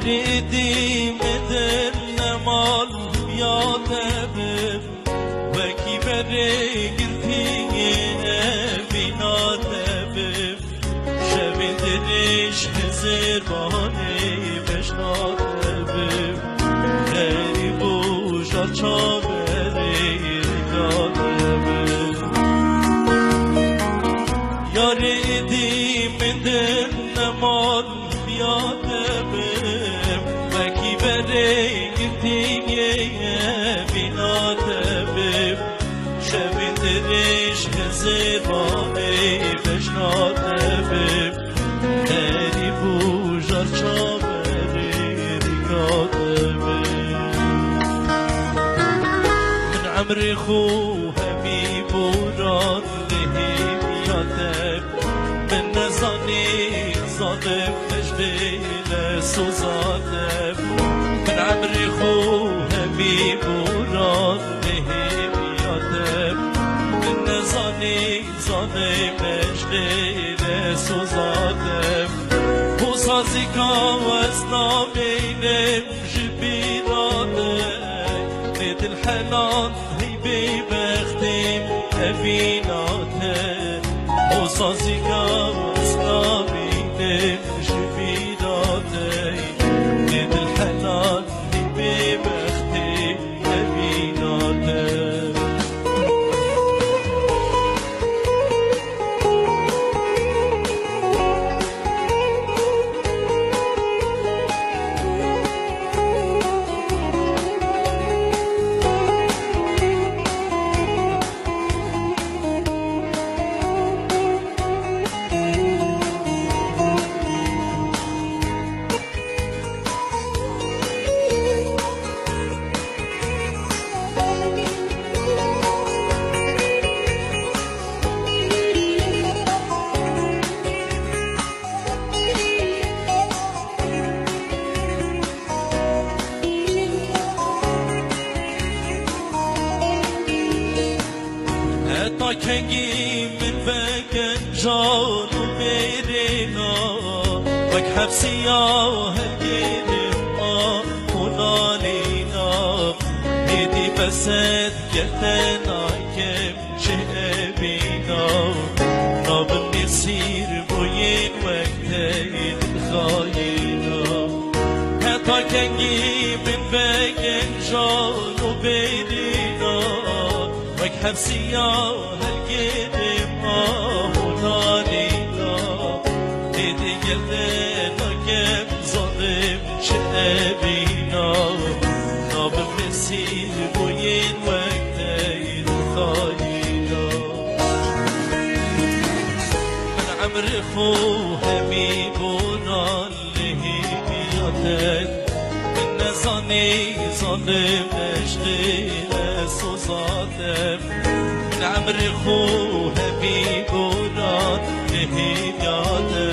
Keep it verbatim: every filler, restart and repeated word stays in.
Êdî min dil nemal ya te bim, wekî berê girtiyê evîna te bim. Şevên dirêj hizir banê bejna te bim, xerîb û jar çaverê rêka te bim. Yarê êdî min dil nemal ya te bim, wekî berê girtiyê evîna te bim. Şevên dirêj hizir banê bejna te bim, xerîb û jar çaverê rêka te bim. Min emrê xwe hemî boran lê hêviya te. Min nezanî zalim ji vê soza te. Min emrê xwe hemî boran lê hêviya te. Min nezanî zalim ji vê soza te. Bo sazîka ez namînim ji bîra te. Lê dil helan Hey bêbextê evîna te, o sazîka ez namînim ji bîra te. Lê dil helan hey bêbextê evîna te. Heta kengî min veke can û mêrêna, wek hefsiya hergêrim a û nalîna. Êdî beset gerte nakem çi evîna, nabim êsîr bûyîn wek teyîd xayîna. Heta kengî min veke can û bêrîna, wek hefsiya hergêrim a û nalîna. Êdî gelde nakem zalim çi evîna, nabim êsîr bûyîn wek teyîd xayîna. Min emrê xwe hemî boran lê hêviya te. Min nezanî zalim eşqê ez soza te. Min emrê xwe hemî boran lê hêviya te.